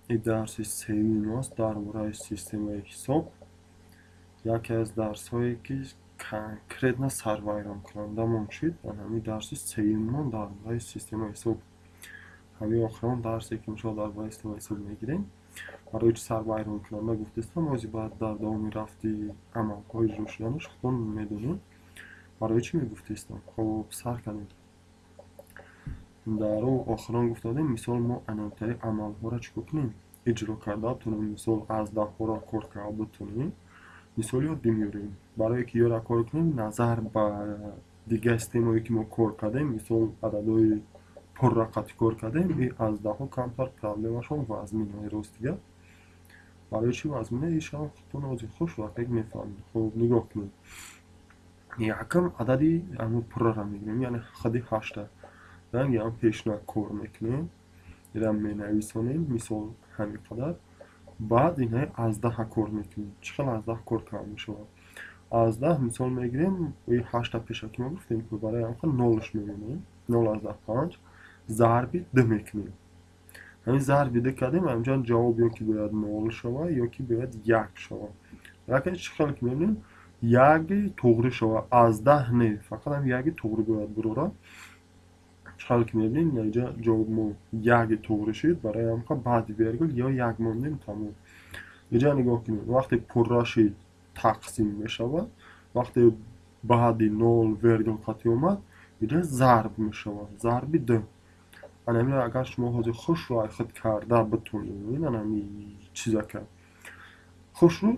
Ин дарси сеюм аст дар бораи системаи ҳисоб. Яке аз дарсҳое, ки конкретно сарвайронкунандамон шуд, ҳамин дарси сеюммон дар бораи системаи ҳисоб. Ҳамин охирон дарсе, ки иншоалло дар бораи системаи ҳисоб мегирем. Барои чӣ сарвайронкунанда гуфтестам, ози баъд дар давоми рафти амалҳо иҷро шуданаш худтон медонед барои чӣ мегуфтестам. Хоб, сар кардем. Дар охирон гуфта будем, мисол, мо анамтари амалҳоро чӣ кор кунем, иҷро карда бутонем, мисол, аз даҳҳоро кор карда бутонем, мисол ёд бимеорем. Барое ки ёра кор кунем, назар ба дигар системое, ки мо кор кардем, мисол, ададҳои пуррақати кор кардем, и аз даҳҳо камтар проблемашон вазмина. Ростига, барои чӣ вазмина, ишам худтон ози хуш вақтек мефаҳмед. Хоб, нигоҳ кунед. Якам адади ҳамун пуррара мегирем, яъне худи ҳашта. Ранги ҳам пешна кор мекунем, ира менависонем, мисол, ҳамин қадар. Баъд инаи аз даҳа кор мекунем. Чӣ хел аз даҳ кор карда мешавад? Аз даҳ, мисол, мегирем, ҳашта пешакӣ мо гуфтем, ки барои ҳамин нолш мемонем, 0,5 зарби д мекунем. Ҳамин зарби д кардем, ҳаминҷа ҷавоб ё ки бояд нол шавад, ё ки бояд як шавад. Лакин чӣ хел ки мебинем, яги туғрӣ шавад, аз даҳ не, фақат ҳам яги туғрӣ бояд бурорад. Чӣ хел ки мебинем, инҷа ҷавоб мо яги туғрӣ шуд, барои ҳамин баъди вергул ё як мондем, тамом. Инҷа нигоҳ кунед, вақте пурра шид, тақсим мешавад, вақте баъди нол вергул қатъӣ омад, инҷа зарб мешавад, зарби д. Ана ҳаминро агар шумо ҳозир хушрӯ худ карда битонед, ана ҳамин чизака хушрӯ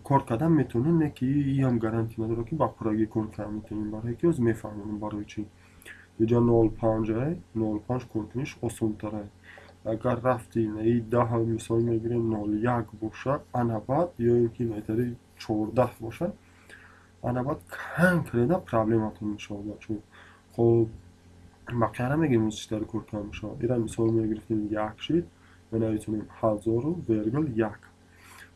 кор кардан метавонед, не ки иам гарантия надорад, ки ба пуррагӣ кор карда метавонед, барое ки ҳозир мефаҳмонам барои чӣ. Инҷа нол панҷа, нол панҷ кор куниш осонтара. Агар рафти и даҳ, мисол мегирем, нол як боша, ана баъд, ё ин ки метари 14 боша, ана баъд конкретно проблематон мешавад, бачаҳо. Хоб, бақияра мегирем, чӣ тавр кор карда мешавад. Ира, мисол, мегирифтем, як шид, менависонем ҳазору вергул як.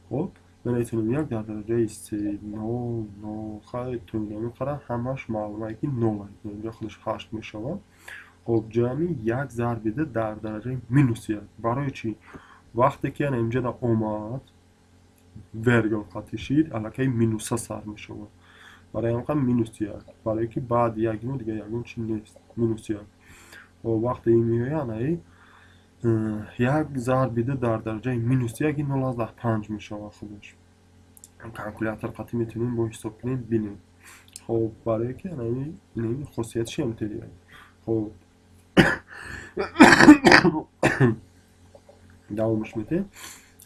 Хоб, менависонем як дар дараҷаи се, нол нол, хай, то инами қадар ҳамаш маълумае, ки нол, инҷа худаш ҳашт мешавад. Хоб, ҷамъи як зарби д дар дараҷаи минус як. Барои чӣ? Вақте ки ана инҷада омад, вергул қатъӣ шид, аллакай минуса сар мешавад. Барои ҳамин қадр минус як, барое ки баъди як мо дигар ягон чи нест, минус як. Вақте ин меояд, анаи як зарби д дар дараҷаи минус як, ин 0,5 мешавад худаш. Калкулятор қатъӣ метавонем бо ҳисоб кунем, бинем. Хоб, барое ки анаи ин хосиятши ҳамтелия. Хоб, давомаш метем.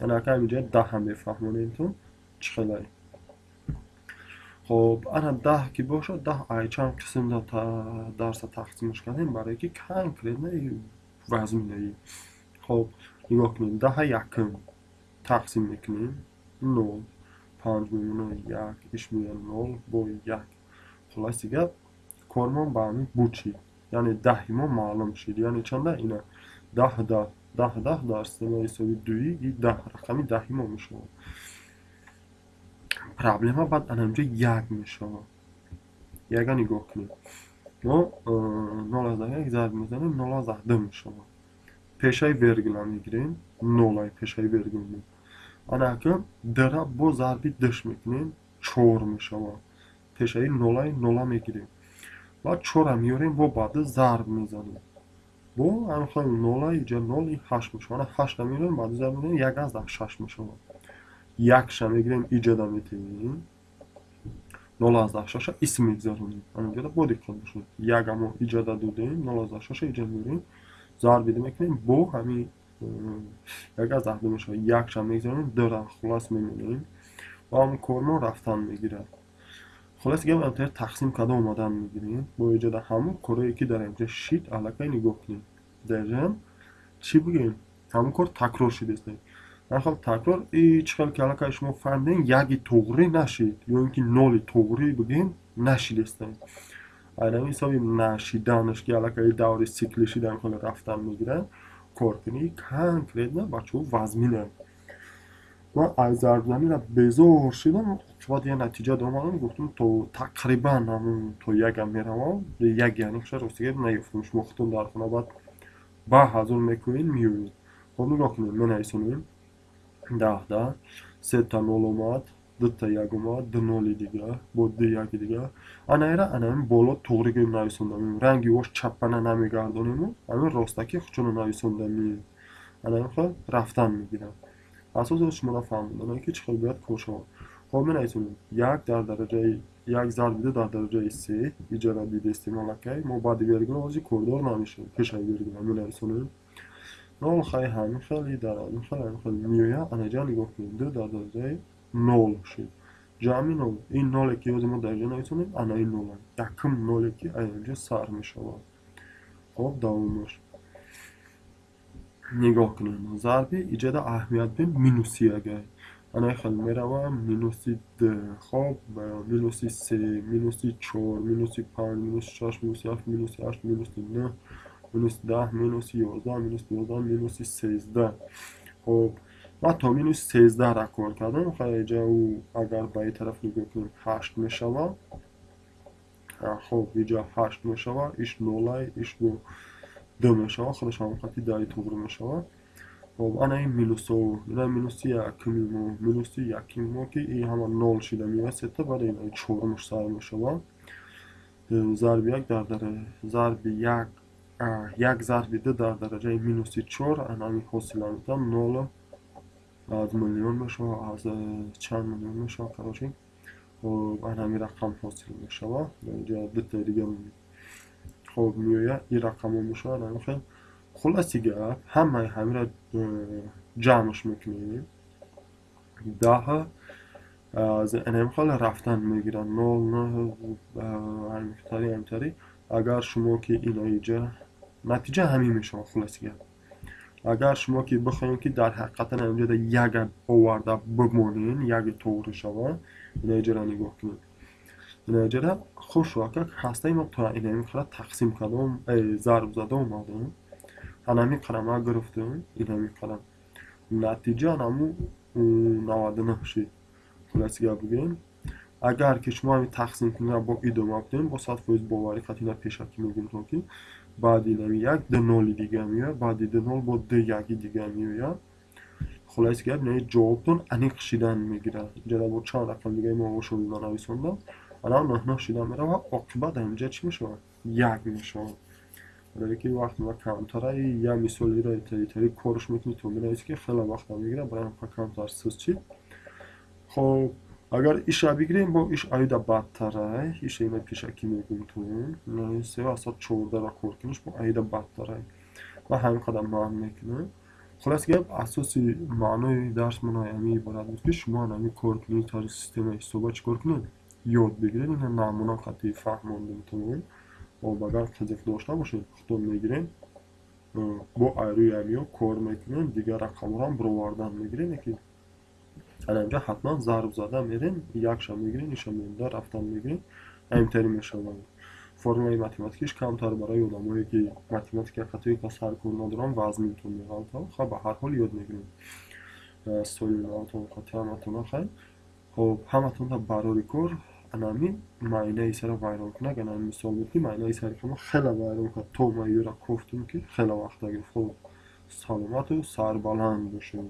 Ана ака ҳаминҷа даҳа мефаҳмонем, то чӣ хелай. Хоб, ана даҳ ки бошад, даҳ ай чанд қисм дарса тақсимаш кардем, барое ки конкретно вазминаи. Хоб, нигоҳ кунем, даҳа якум тақсим мекунем, нол панҷ мемонад, як иш меояд, нол бо як. Хулоси гап, кормон ба ҳамин буд шид, яъне даҳи мо маълум шид, яъне чанда? Ина даҳ, даҳ, даҳ, даҳ дар системаи ҳисоби дуӣ и даҳ рақами даҳи мо мешавад. Проблема баъд ана инҷа як мешавад. Яга нигоҳ кунем, мо 0,1 зарб мезанем, 0,2 мешавад. Пешаи вергула мегирем, нолай пешаи вергул. Ана акун дра бо зарби дш мекунем, чор мешавад. Пешаи нолай нола мегирем, баъд чора меорем, бо баъд зарб мезанем, бо ҳамин нола, иҷа нол, ҳашт мешавад. Ана ҳашта меорем, баъд зарб мезанем, 1,6 мешавад. Якша мегирем, иҷада метавем, 0,6-а исм мегузаронем. Ҳаминҷода бо диққат бошед, яга мо иҷада додем, 0,6-а иҷа меорем, зарб ида мекунем, бо ҳамин 1,2 мешавад. Якша мегузаронем, дра хулас мемонем ва ҳамин кормон рафтан мегирад. Хулоси гап, амтар тақсим карда омадан мегирем. Бо иҷода ҳамон корое, ки дар инҷа шид, аллакай нигоҳ кунем, дарҷаам чӣ бигӯем, ҳамон кор такрор шудааст. Ҳар такрор и чӣ хел ки аллакай шумо фаҳмидем, яги туғрӣ нашид ё ин ки ноли туғрӣ бигӯем, нашидастем. Айнами ҳисоби нашиданаш, ки аллакай даври сикли шидан хеле рафтан мегирад, кор кунӣ конкретно, бачаҳо, вазмина. Ман аз зарбзанира безор шидам, баъд я натиҷа омадам, гуфтам, то тақрибан ҳамун то ягам меравам, як яъне хуша ростига наёфтам. Шумо худтон дар хона баъд ба ҳазор мекунед, меоед. Хоб, нигоҳ кунед, менависонем. Даҳда сета нол омад, дута як омад, ду ноли дига, бо ду яки дига. Анаира анами боло туғри гӯем нависондамем, ранги вош чаппана намегардонему, ҳамин ростаки хучуно нависондамем. Анами хел рафтан мегирам. Асоси шуморо фаҳмонданае, ки чӣ хел бояд кор шавад. Хоб, менависонем: як дар дараҷаи як зарби ду дар дараҷаи се. Иҷара дидестем аллакай, мо баъди вергула ҳозир кордор намешавем, пешаи вергула менависонем нол. Хай, ҳамин хел дар ҳамин хел, ҳамин хел меояд. Анаҷа нигоҳ кунед, ду дар дараҷаи нол шуд, ҷамъи нол. Ин ноле, ки ҳозир мо дар инҷо нависонем, ана ин нол якум ноле, ки аз инҷо сар мешавад. Хоб, давомаш нигоҳ кунем. Зарби иҷода аҳамият бин, минуси ягай, ана хел меравам, минуси д, хоб, минуси се, минуси чор, минуси панҷ, минуси шаш, минуси ҳафт, минуси ҳашт, минуси нӯҳ, минуси 10, минуси 11, минуси 12, минуси 13. Хоб, ман то минуси 13-ра кор кардам. Хайҷа ӯ агар ба ин тараф нигоҳ кунем, ҳашт мешавад. Хоб, иҷа ҳашт мешавад, иш нолай, иш бо ду мешавад, худаш ҳамон даи туғри мешавад. Хоб, ана ин минусо, ина минуси якуми мо, минуси якими мо, ки ин ҳама нол шида меояд сета, баъд ина чорумаш сар мешавад. Зарби як дар зарби як, як зарби ду дар дараҷаи минуси чор, анами ҳосила метавад нол аз миллион мешавад, аз чанд миллион мешавад. Короче, хоб, анами рақам ҳосил мешавад. Инҷа дутаи дига, хоб, меояд, ин рақамҳо мешавад. Ҳамин хел, хулоси гап, ҳамаи ҳамира ҷамъш мекунем, 10 аз анами хел рафтан мегирад, нол нӯҳ, ҳамитари, ҳамитари. Агар шумо ки ина иҷа натиҷа ҳамин мешавад. Хулоси гап, агар шумо ки бихоҳем, ки дар ҳақиқатан ҳаминҷода яга оварда бимонен, яги тоғри шавад, ина иҷара нигоҳ кунед. Ина иҷара хушвака ҳастаи мо то инами қадар тақсим кардам, зарб зада омадам, анами қадам гирифтам, инами қадам натиҷа анаму 99 шид. Хулоси гап бигӯем, агар ки шумо ҳамин тақсим кунед, бо идома бидем, бо 100% боварӣ қатъи ина пешакӣ мегӯем, то ки баъди инами як ду ноли дига меояд, баъди ду нол бо ду яки дига меояд. Хулоси гап, инаи ҷавобтон аниқ шидан мегирад. Инҷа бо чанд рақам дигаи мо шумо нанависондам, ана нӯҳ нӯҳ шидан меравад. Оқибат инҷа чӣ мешавад? Як мешавад. Барое ки вақт ма камтара, як мисолиро итари корш мекунӣ, то менависӣ, ки хеле вақта мегирад, барои ҳам камтар сӯз чид. Хоб, агар иша бигирем, бо иш аюда бадтарай. Иша ина пешакӣ мегӯм, ту 3,14-ра кор куниш, бо аюда бадтарай ва ҳамин қадар маън мекунам. Хулоси гап, асоси маънои дарс ман ҳамин иборат буд, ки шумо ҳамин кор кунед, тарзи системаи ҳисоба чӣ кор кунед, ёд бигиред. Ина намуна қатъи фаҳмондем. Тамом. Хоб, агар қизиқ дошта бошед, худтон мегирем, бо айрӯи ҳамиё кор мекунем, дигар рақамҳоро бировардан мегирем. Ки ана инҷа ҳатман зарб зада мерем, якша мегирем, иша монда рафтан мегирем, ҳаминтари мешавад. Формулаи математикиш камтар барои одамое, ки математика қатъи ка саркор надоранд, вазнинтон меғалтад. Хай, ба ҳар ҳол ёд мегирем соли навтон қатъи ҳаматона. Хай, хоб, ҳаматонда барори кор. Анами майнаи сара вайрон кунак, анами мисол буд, ки майнаи сари ма хеле вайрон кард, то ма ёра кофтум, ки хеле вақта гирифт. Хоб, саломату сарбаланд бошед.